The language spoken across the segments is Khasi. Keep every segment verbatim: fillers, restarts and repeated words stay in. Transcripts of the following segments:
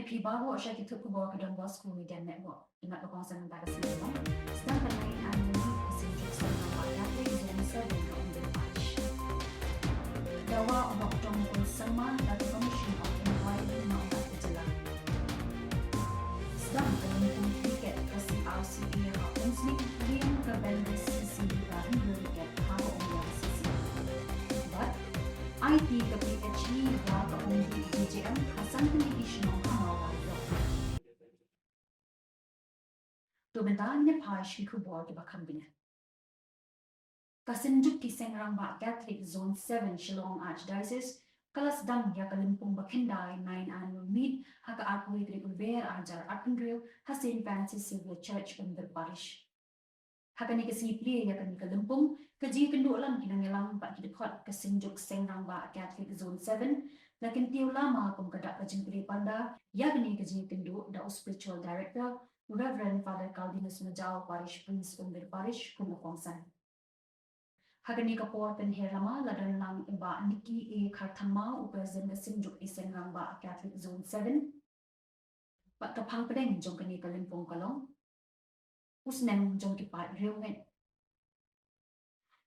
Phi baroh sha ki thup khubor ka Don Bosco Media Network. Ki mat ba kongsan mynta ka sngi. Sdang ka nine annual meet ka Synjuk Seng Rangbah Catholic Zone seven ka Umben Parish. Dawa u Bah Tongkul Sangma da ka Commission of Inquiry na u Bah ka jylla. Sdang ka lympung cricket ka C R C A ha Umsning, liang ka Benris C C da hynriew wicket ha ka Umliang C C. Bad aiti ka P H E ba ka Umdih J J M ha san tylli ki shnong ha Mawlai Block. To mynta ngin ïa phai sha ki khubor kiba kham bniah. Ka Synjuk ki Seng Rangbah Catholic Zone seven Shillong Archdiocese ka la sdang ïa ka lympung ba khyndai nine annual meet ha ka arphew tarik u Lber arhajar arphew hynriew ha Saint Francis Xavier Church, Umber Parish. Ha kane ka sngi plie ïa kane ka lympung, ka jingïakynduh lang ki nongïalam bad ki dkhot ka Synjuk Seng Rangbah Catholic Zone seven la kyntiew lama kum ka dak ka jingplie panda ïa kane ka jingïakynduh da u Spiritual Director, Reverend Father Caldinus Majaw, Parish Priest, Umber Parish, kum u kongsan. Ha kane ka por pynher lama la don lang u Bah Nicky A Kharthammaw, u President ka Synjuk ki Seng Rangbah Catholic Zone seven. Bad ka phang pdeng jong kane ka lympung ka long u snem jong ki paid riewngeit.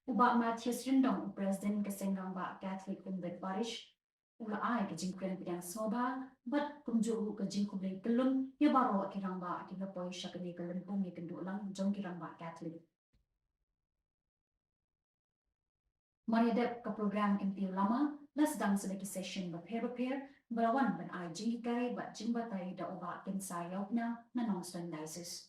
U Bah Matthias Ryndong, u President ka Seng Rangbah Catholic Umber Parish, u la ai ka jingkren pdiang sngewbha bad kumjuh ruh ka jingkhublei kyllum ïa baroh ki rangbah kiba la poi sha kane ka lympung ïakynduh lang jong ki rangbah Catholic. Mar ïa dep ka program kyntiew lama, la sdang sa da ki session bapher bapher ba la wan ban ai jinghikai bad jingbatai da u Bah Kynsa Ïawphna na Nongstoiñ Diocese.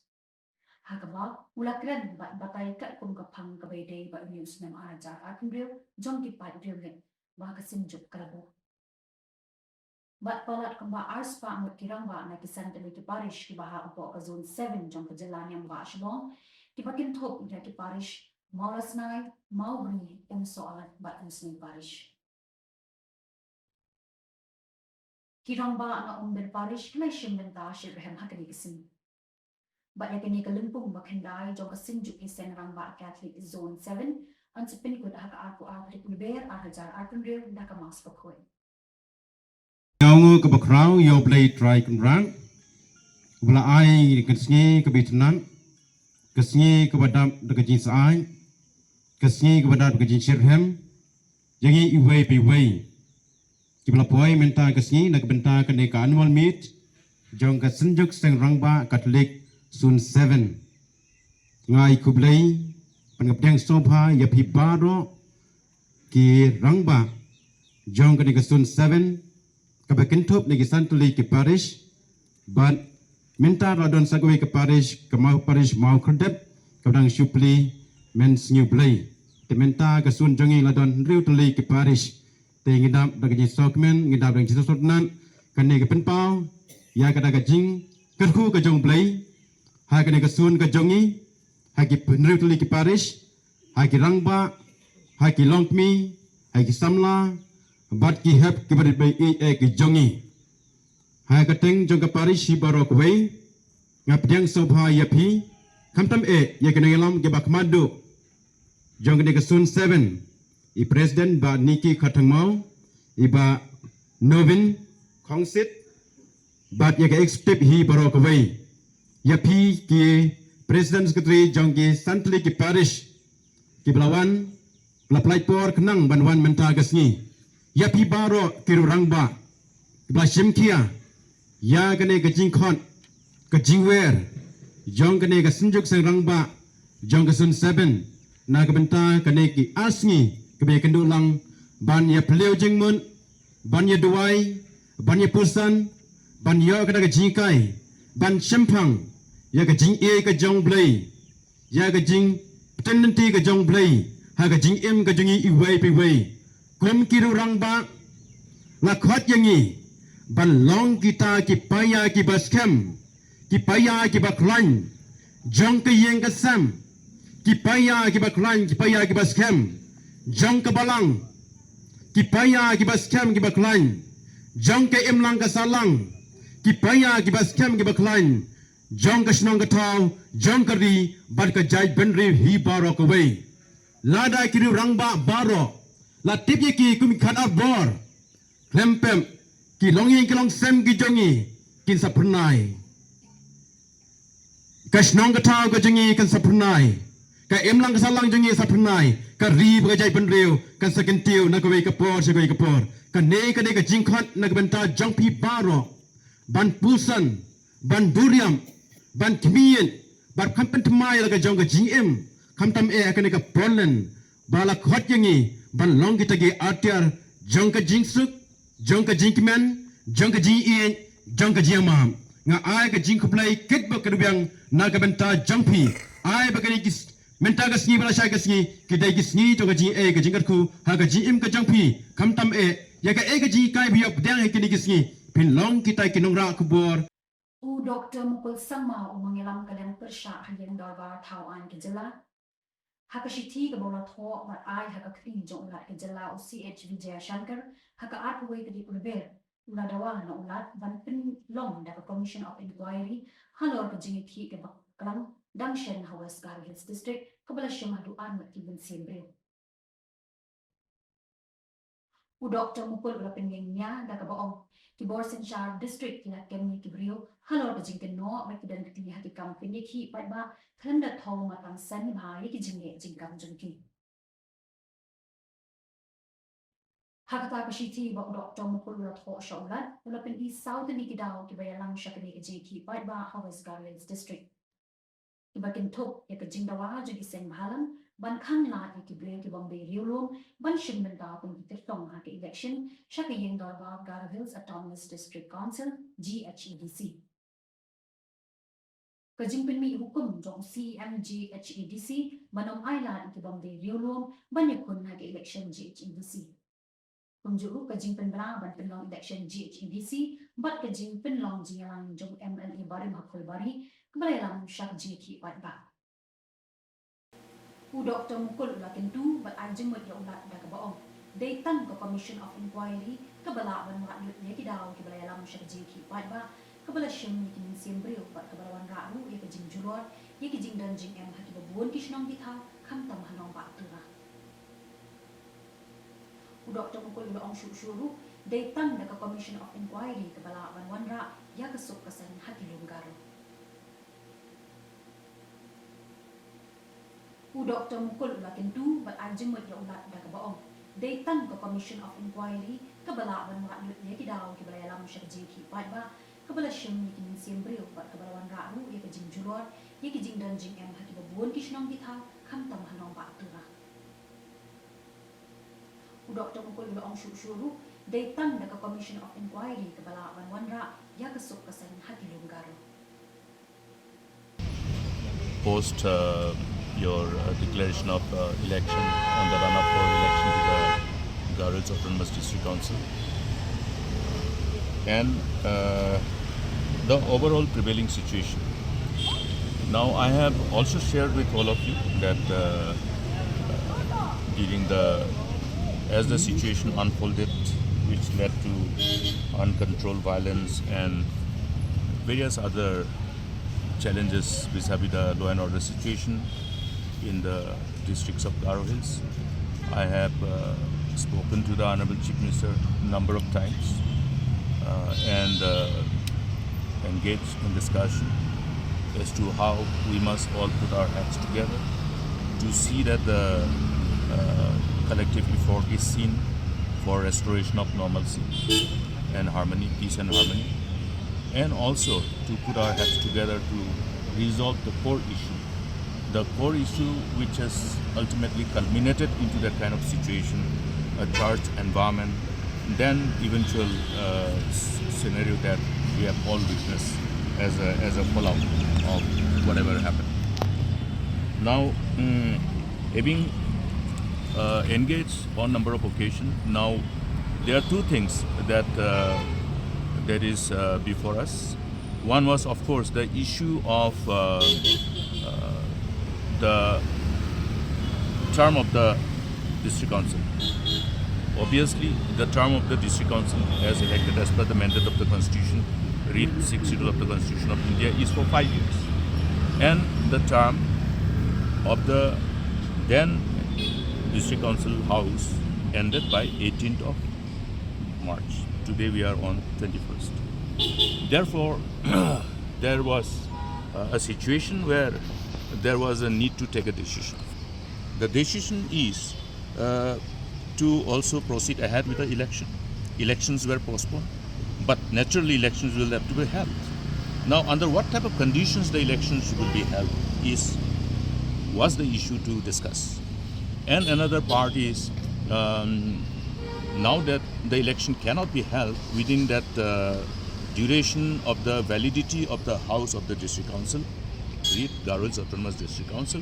Ha kaba u la kren bad batai katkum ka phang kaba ïadei bad une u snem arhajar arphew hynriew jong ki paid riewngeit ba ka Synjuk ka la buh. Bad palat kumba arspah ngut ki rangbah na ki san tylli ki parish kiba hap hapoh ka Zone seven jong ka jylla niam bah Shillong, kiba kynthup ïa ki parish Mawlasnai, Mawbri, Umsoh bad Umsning Parish. Ki rangbah na Umber Parish ki la shim bynta shitrhem ha kane ka sngi. Bad ïa kane ka lympung ba khyndai jong ka Synjuk ki Seng Rangbah Catholic Zone seven yn sa pynkut ha ka arphew ar tarik u Lber arhajar arphew hynriew da ka Mass bakhuid. Ïa u nguh kaba khraw ïa U Blei Trai Kynrad, uba la ai ka sngi kaba itynnad, ka sngi kaba dap da ka jingsyaid, ka sngi kaba dap da ka jingshitrhem ïa ngi iwei pa iwei kiba la poi mynta ka sngi na ka bynta kane ka annual meet jong ka Synjuk Seng Rangbah Catholic Zone seven. Nga ai khublei bad nga pdiang sngewbha ïa phi baroh ki rangbah jong kane ka Zone seven, kaba kynthup na ki san tylli ki parish. Bad mynta la don sa kawei ka parish, ka Maw, parish Mawkhyrdep, kaba dang shu plie mynsngi U Blei. Te mynta ka zone jong ngi la don hynriew tylli ki parish. Te ngi dap da ka jingsngewkmen, ngi dap da ka jingsngewtynnad, kane ka pynpaw ïa kata ka jingkyrkhu ka jong U Blei ha kane ka zone ka jong ngi, ha ki hynriew tylli ki parish, ha ki rangbah, ha ki longkmie, ha ki samla bad ki hep kiba rit ba ïeit eh ki jong ngi. Ha ka kyrteng jong ka parish hi baroh kawei, nga pdiang sngewbha ïa phi, khamtam eh ïa ki nongïalam kiba khadduh jong kane ka Zone seven, i President Bah Nicky Kharthammaw, i Bah Novin Khongsit, bad ïa ka executive hi baroh kawei, ïa phi ki President Secretary jong ki san tylli ki parish kiba la wan, ba la pynlait por khnang ban wan mynta ka sngi, ïa phi baroh ki rangbah kiba la shim khia ïa kane ka jingkhot ka jingwer jong kane ka Synjuk Seng Rangbah jong ka Zone seven na ka bynta kane ki ar sngi kiba ïakynduh lang, ban ïa phylliew jingmut, ban ïa duwai, ban ïa pyrsan, ban ïoh kata ka jinghikai, ban shemphang ïa ka jingïeit ka jong U Blei, ïa ka jingpynthikna ka jong U Blei ha ka jingim ka jong ngi iwei pa iwei. Kum ki rangbah, la khot ïa ngi ban long kita ki paia kiba skhem, ki paia kiba khlaiñ jong ka ïing ka sem, ki paia kiba khlaiñ, ki paia kiba skhem jong ka balang, ki paia kiba skhem kiba khlaiñ jong ka imlang ka sahlang, ki paia kiba skhem kiba khlaiñ jong ka shnong ka thaw, jong ka ri bad ka jaitbynriew hi baroh kawei. Lada ki rangbah baroh la tip ïa ki kum ki khatar bor, khlem pep ki longïing ki longsem ki jong ngi, kin sa phyrnai. Ka shnong ka thaw ka jong ngi kan sa phyrnai. Ka imlang ka sahlang jong ngi sa phyrnai. Ka ri bad ka jaitbynriew kan sa kyntiew na kawei ka por sha kawei ka por. Kane ka dei ka jingkhot na ka bynta jong phi baroh ban puson, ban buriam, ban khmih, bad kham pynthymmai la ka jong ka jingim, khamtam eh ha kane ka por lin, ba la khot ïa ngi ban long kita ki atiar jong ka jingsuk, jong ka jingkmen, jong ka jingïeit, jong ka jingïamap. Nga ai ka jingkhublei kit bad ka dewbiang na ka bynta jong phi. Ai ba kane ki s-, mynta ka sngi bad lashai ka sngi ki dei ki sngi jong ka jingeh ka jingkyrkhu ha ka jingim ka jong phi. Khamtam eh ïa kaei ka jinghikai ba ïoh pdiang ha kine ki sngi, phin long kita ki nongrah khubor. U Doktor Mukul Sangma, u nongïalam ka liang pyrshah ha ïing dorbar thaw aiñ ka jylla, ha ka shithi kaba u la thoh bad ai ha ka kti jong u Lat ka jylla u C H Vijayashankar, ha ka arphew wei tarik u Lber, u la dawa na u Lat ban pynlong da ka Commission of Inquiry halor ka jingïakhih kaba klang dang shen ha West Garo Hills District, kaba la shim haduh ar ngut ki mynsiem briew. U Doktor Mukul u la pynïeng nia da kaba ong, ki bor synshar district ki la kem ïa ki briew halor ka jingkynnoh bad ki don kti ha ki kam pynïakhih paidbah, khlem da thew markylliang bha ïa ki jingeh jingkam jong ki. Ha kata ka shithi ba u Doktor Mukul u la thoh sha u Lat, u la pyni saw tylli ki daw kiba ïalam sha kane ka jingïakhih paidbah ha West Garo Hills District, kiba kynthup ïa ka jingdawa jong ki seng bhalang ban khang lad ïa ki briew ki bym dei riewlum ban shim bynta kum ki kyrtong ha ka election sha ka ïing dorbar Garo Hills Autonomous District Council, G H A D C. Ka jingpynmih hukum jong u C E M G H A D C ban ym ailad ïa ki bym dei riewlum ban ïakhun ha ka election G H A D C. Kumjuh ruh ka jingpynbna ban pynlong election G H A D C bad ka jingpynlong jingïalang jong u M L A barim ha Phulbari, kaba la ïalam sha ka jingïakhih paidbah. U Doktor Mukul u la kyntu bad ai jingmut ïa u Lat da kaba ong, dei tang ka Commission of Inquiry kaba lah ban wad lut ïa ki daw kiba la ïalam sha ka jingïakhih paidbah, kaba la shim ïa ki mynsiem briew bad kaba la wanrah ruh ïa ka jingjulor ïa ki jingdon jingem ha kiba bun ki shnong ki thaw, khamtam ha Nongbah Tura. U Doktor Mukul u la ong shuh shuh ruh, dei tang da ka Commission of Inquiry kaba lah ban wanrah ïa ka suk ka saiñ ha ki lum Garo. U Doktor Mukul u la kyntu bad ai jingmut ïa u Lat da kaba ong, dei tang ka Commission of Inquiry kaba lah ban wad lut ïa ki daw kiba la ïalam sha ka jingïakhih paidbah, kaba la shim ïa ki mynsiem briew bad kaba la wanrah ruh ïa ka jingjulor ïa ki jingdon jingem ha kiba bun ki shnong ki thaw, khamtam ha Nongbah Tura. U Doktor Mukul u la ong shuh shuh ruh, dei tang da ka Commission of Inquiry kaba lah ban wanrah ïa ka suk ka saiñ ha ki lum Garo. Post uh, your uh, declaration of uh, election on the run-up for election to the Garo Hills Autonomous District Council and uh, the overall prevailing situation. Now, I have also shared with all of you that uh, during the as the situation unfolded, which led to uncontrolled violence and various other challenges vis-a-vis the law and order situation in the districts of Garo Hills. I have uh, spoken to the Honorable Chief Minister a number of times uh, and uh, engaged in discussion as to how we must all put our heads together to see that the uh, collective effort is seen for restoration of normalcy and harmony, peace and harmony, and also to put our heads together to resolve the core issue, the core issue which has ultimately culminated into that kind of situation, a charged environment, then eventual uh, s- scenario that we have all witnessed as a, as a fallout of whatever happened. Now, mm, having uh, engaged on number of occasions, now there are two things that uh, that is uh, before us. One was, of course, the issue of uh, uh, the term of the district council. Obviously, the term of the district council, as elected as per the mandate of the constitution, read six schedule of the constitution of India, is for five years, and the term of the then district council house ended by eighteenth of March. Today we are on twenty-first. Therefore, there was uh, a situation where there was a need to take a decision. The decision is uh, to also proceed ahead with the election. Elections were postponed, but naturally elections will have to be held. Now, under what type of conditions the elections will be held is was the issue to discuss. And another part is um, now that the election cannot be held within that uh, duration of the validity of the house of the district council, be it Garo Hills Autonomous District Council.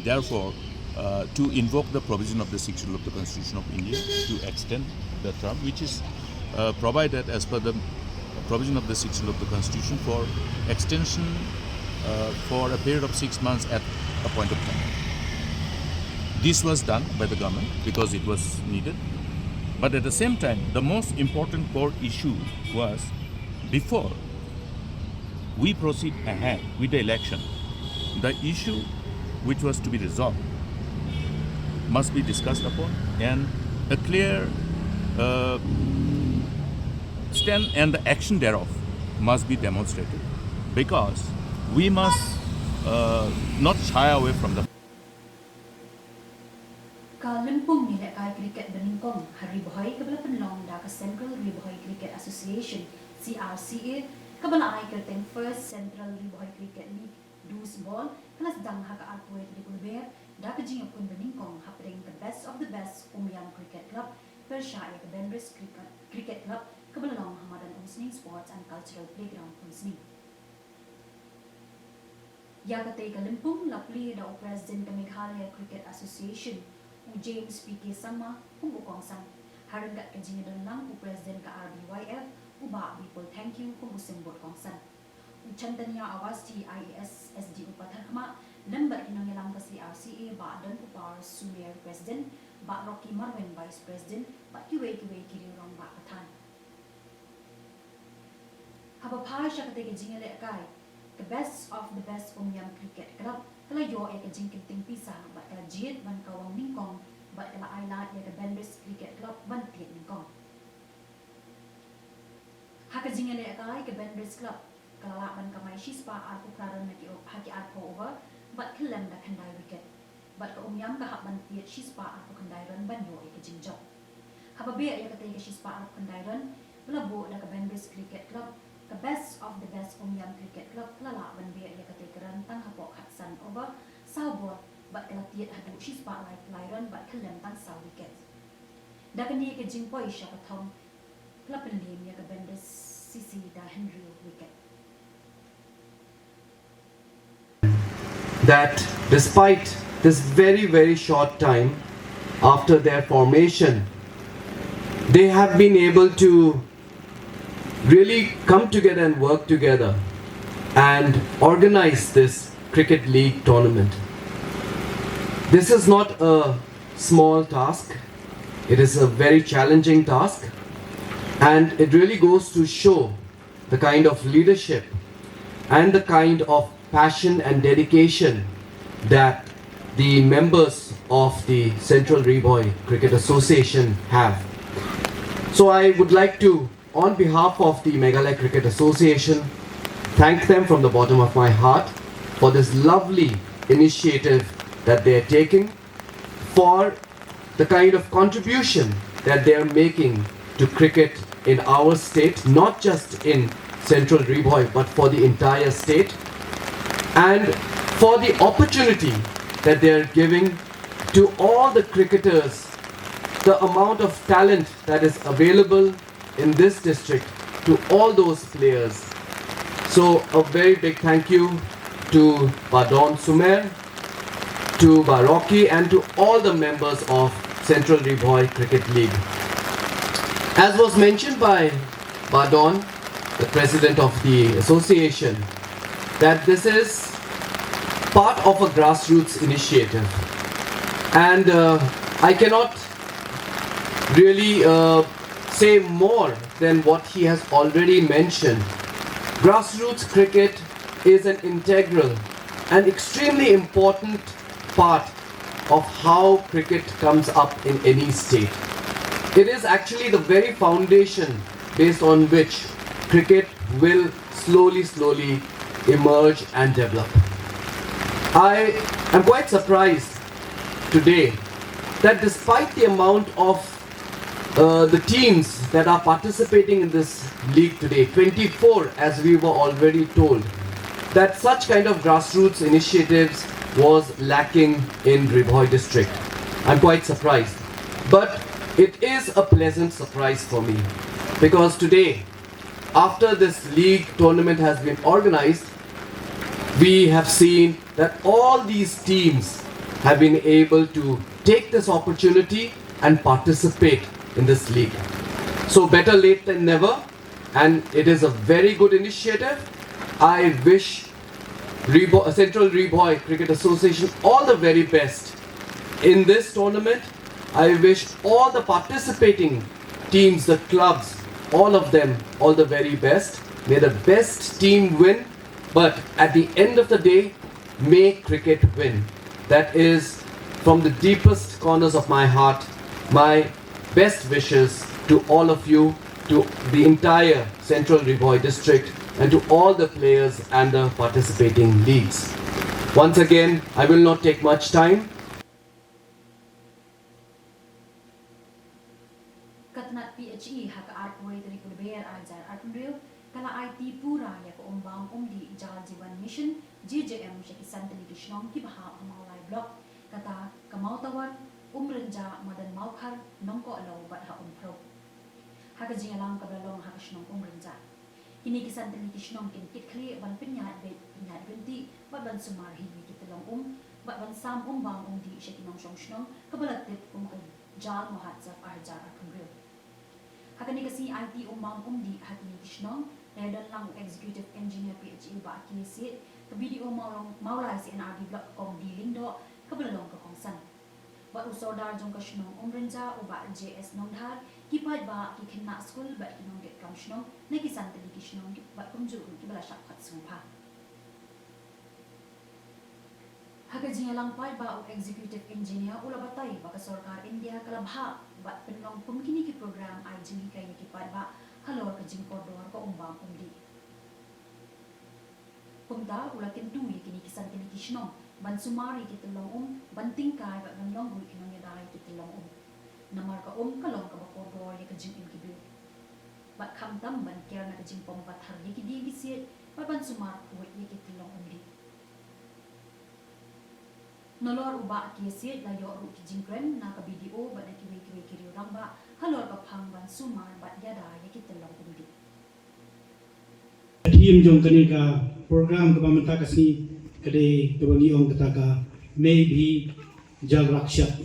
Therefore, uh, to invoke the provision of the Sixth Schedule of the Constitution of India to extend the term, which is uh, provided as per the provision of the Sixth Schedule of the Constitution for extension uh, for a period of six months at a point of time. This was done by the government because it was needed. But at the same time, the most important core issue was before we proceed ahead with the election, the issue which was to be resolved must be discussed upon, and a clear uh, stand and the action thereof must be demonstrated, because we must uh, not shy away from the Ka lympung ïalehkai cricket banyngkong ha Ri Bhoi kaba la pynlong da ka Central Ri Bhoi Cricket Association, C R C A, kaba la ai kyrteng First Central Ri Bhoi Cricket League Dust Ball, ka la sdang ha ka arphew tarik u Lber da ka jingïakun banyngkong hapdeng ka Best of the Best Umiam Cricket Club pyrshah ïa ka Benris Cricket Club, kaba la long ha madan Umsning Sports and Cultural Playground, Umsning. Ïa katei ka lympung la plie da u President ka Meghalaya Cricket Association, u James P K Sangma, kum u kongsan. Ha ryngkat ka jingdon lang u President ka R B Y F, u Bah Bipul Thangkhiew, kum u symbud kongsan. U Chaitanya Awasthi, I A S, S D O Patharkhmah, lem bad ki nongïalam ka C R C A, Bah Donkupar Sumer, President, Bah Rocky Marwin, Vice President, bad kiwei kiwei ki riew rangbah pathan. Haba phai sha katei ka jingïalehkai, ka Best of the Best Umiam Cricket Club ka la ïoh ïa ka jingkynting pisa bad ka la jied ban kawang nyngkong bad ka la ailad ïa ka Benris Cricket Club ban tied nyngkong. Ha ka jingïalehkai, ka Benris Club ka la lah ban kamai shispah arphew phra run ha ki, ha ki arphew over bad khyllem da khyndai wicket. Bad ka Umiam ka hap ban tied shispah arphew khyndai run ban ïoh ïa ka jingjop. Haba beh ïa katei ka shispah arphew khyndai run ba la buh da ka Benris Cricket Club, ka Best of the Best Umiam Cricket Club ka la lah ban beh ïa katei ka run tang hapoh khatsan over, saw ball, bad ka la tied haduh shispah laiphew lai run bad khyllem tang saw wicket. Da kane ka jingpoi sha ka thong, ka la pynliem ïa ka Benris C C da hynriew wicket. That despite this very, very short time after their formation, they have been able to really come together and work together and organize this cricket league tournament. This is not a small task. It is a very challenging task, and it really goes to show the kind of leadership and the kind of passion and dedication that the members of the Central Ri Bhoi Cricket Association have. So I would like to, on behalf of the Meghalaya Cricket Association, thank them from the bottom of my heart for this lovely initiative that they are taking, for the kind of contribution that they are making to cricket in our state, not just in Central Ri Bhoi, but for the entire state, and for the opportunity that they are giving to all the cricketers, the amount of talent that is available in this district, to all those players. So a very big thank you to Bah Don Sumer, to Bah Rocky, and to all the members of Central Ri Bhoi Cricket League. As was mentioned by Bah Don, the president of the association, that this is part of a grassroots initiative, and uh, I cannot really uh, say more than what he has already mentioned. Grassroots cricket is an integral and extremely important part of how cricket comes up in any state. It is actually the very foundation based on which cricket will slowly, slowly emerge and develop. I am quite surprised today that despite the amount of uh, the teams that are participating in this league today, twenty-four as we were already told, that such kind of grassroots initiatives was lacking in Ri Bhoi district. I'm quite surprised. But it is a pleasant surprise for me because today, after this league tournament has been organized, we have seen that all these teams have been able to take this opportunity and participate in this league. So, better late than never, and it is a very good initiative. I wish Ri Bhoi, Central Ri Bhoi Cricket Association all the very best in this tournament. I wish all the participating teams, the clubs, all of them, all the very best. May the best team win. But at the end of the day, may cricket win. That is from the deepest corners of my heart, my best wishes to all of you, to the entire Central Ri Bhoi district, and to all the players and the participating leagues. Once again, I will not take much time. Ka tnat P H E ha ka arphew tarik u Lber ar hajar arphew hynriew ka la aiti pura ïa ka Umbam Umdih Jal Jeevan Mission, J J M, sha ki san tylli ki shnong kiba hap ha Mawlai Block, kata ka Mawtawar, Umrynjah, Madan Mawkhar, Nongkohlaw bad ha Umphrong. Ha ka jingïalang kaba la long ha ka shnong Umrynjah, kine ki san tylli ki shnong kin kit khlieh ban pynïaid beit pynïaid ryntih bad ban sumar hi ïa ki tyllong um bad ban sam umbam umdih sha ki nongshong shnong, kaba la tip kum ka Jal Mahotsav ar hajar arphew hynriew. Ha kane ka sngi aiti umbam umdih ha kine ki shnong, la ïadon lang u Executive Engineer P H E u Bah K. Siej, ka B D O Mawlong, Mawlai C and R D Block Kong D. Lyngdoh, kaba la long ka kongsan, bad u Sordar jong ka shnong Umrynjah u Bah J S Nongdhar, ki paidbah, ki khynnah skul bad ki nongtrei kam shnong na ki san tylli ki shnong, bad kumjuh ruh kiba la shah khot sngewbha. Ha ka jingïalang paidbah, u Executive Engineer u la batai ba ka sorkar India ka la bhah bad pynlong kum kine ki program ai jinghikai ïa ki paidbah halor ka jingkordor ka umbam umdih. Kumta u la kyntu ïa kine ki san tylli ki shnong ban sumar ïa ki tyllong um, ban tyngkai bad ban long ruh ki nongïada ïa ki tyllong um. Namar ka um ka long kaba kordor ïa ka jingim ki briew. Bad khamtam ban ker na ka jingpom pathar ïa ki dieng ki siej bad ban sumar khuid ïa ki tyllong umdih. Nalor u Bah K. Siej la ïoh ruh ki jingkren na ka B D O bad na kiwei kiwei ki riew rangbah halor ka phang ban sumar bad ïada ïa ki tyllong umdih. Ka theme jong kane ka program kaba mynta ka sngi ka dei kaba ngi ong kata ka Main Bhi Jal Rakshak.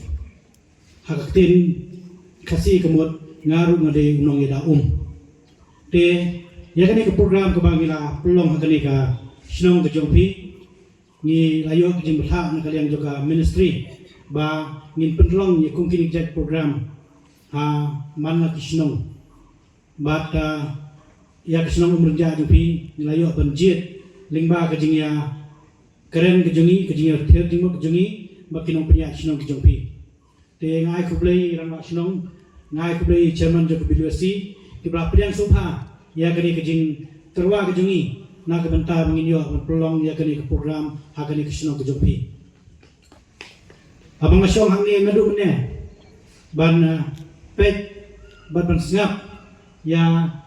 Ha ka ktien Khasi ka mut nga ruh nga dei u nongïada um. Te ïa kane ka program kaba ngi la pynlong ha kane ka shnong ka jong phi, ngi la ïoh ka jingbthah na ka liang jong ka ministry ba ngin pynlong ïa kum kine ki jait program ha man la ki shnong. Bad ïa ka shnong Umrynjah jong phi ngi la ïoh ban jied lyngba ka jingïakren ka jong ngi, ka jingïathied jingmut ka jong ngi bad ki nongpynïaid shnong ka jong phi. Te nga ai khublei rangbah shnong, nga ai khublei chairman jong ka B W S C kiba la pdiang sngewbha ïa kane ka jingtyrwa ka jong ngi na ka bynta ba ngin ïoh ban pynlong ïa kane ka program ha kane ka shnong ka jong phi. Haba nga shong hangne nga duh mynne ban peit bad ban sngap ïa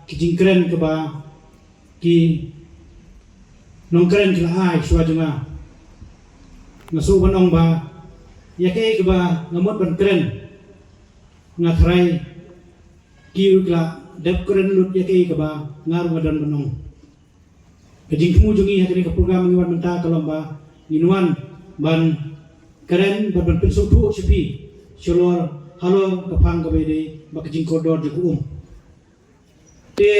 ki jingkren kaba ki nongkren ki la ai shuwa jong nga. Nga shu ban ong ba ïa kaei kaba nga mut ban kren nga tharai ki ruh ki la dep kren lut ïa kaei kaba nga ruh nga don ban ong. Ka jingthmu jong ngi ha kane ka program ngi wan mynta ka long ba ngin wan ban kren bad ban pynsngewthuh sha phi shalor halor ka phang kaba ïadei bad ka jingkordor jong ka um. Te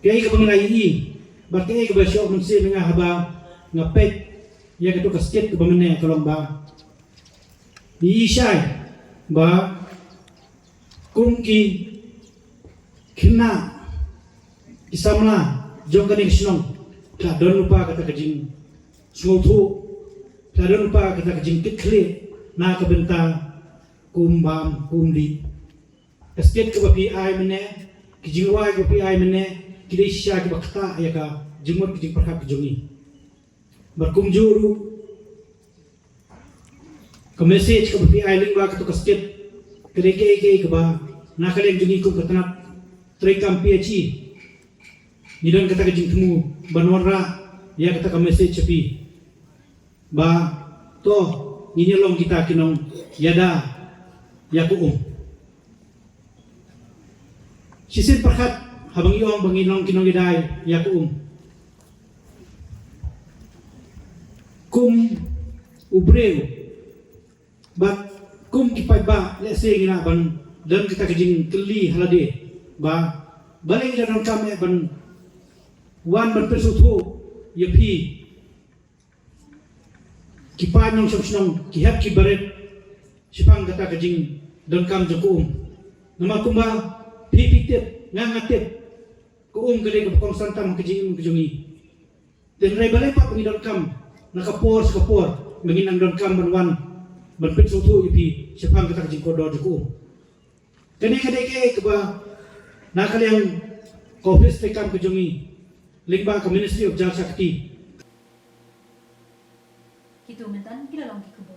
kaei kaba nga la ïohi bad kaei kaba shoh mynsiem ïa nga haba nga peit ïa kato ka state kaba mynne ka long ba ngi ïohi shai ba kum ki khynnah ki samla jong kane ka shnong ki la don lypa kata ka jingsngewthuh, ki la don lypa kata ka jingkitkhlieh na ka bynta ka um bam ka um dih. Ka state kaba phi ai mynne, ki jingrwai kaba phi ai mynne, ki dei shisha kiba ktah ïa ka jingmut ka jingpyrkhat ka jong ngi. Bad kumjuh ruh ka message kaba phi ai lyngba kato ka skit, ka dei kaei kaei kaba na ka liang jong ngi kum ka tnat treikam P H E ngi don kata ka jingthmu ban wanrah ïa kata ka message sha phi, ba to ngin ïa long kita ki nongïada ïa ka um. Shisien pyrkhat haba ngi ong ba ngin long ki nongïada ïa ka um, kum u briew bad kum ki paidbah, lehse ngi lah ban don kata ka jingkylli ha lade ba balei ngi la donkam eh ban wan ban pynsngewthuh ïa phi ki paid nongshong shnong, ki hep ki barit shaphang kata ka jingdonkam jong ka um. Namar kumba phi phi tip, nga nga tip, ka um ka dei kaba kongsan tam ha ka jingim ka jong ngi. Te hynrei balei pat ba ngi donkam na ka por sha ka por ba ngin nang donkam ban wan ban pynsngewthuh ïa phi shaphang kata ka jingkordor jong ka um? Kane ka dei kaei kaba na ka liang ka office treikam ka jong ngi lyngba ka Ministry of Jal Shakti. Kito mynta ki la long ki khubor.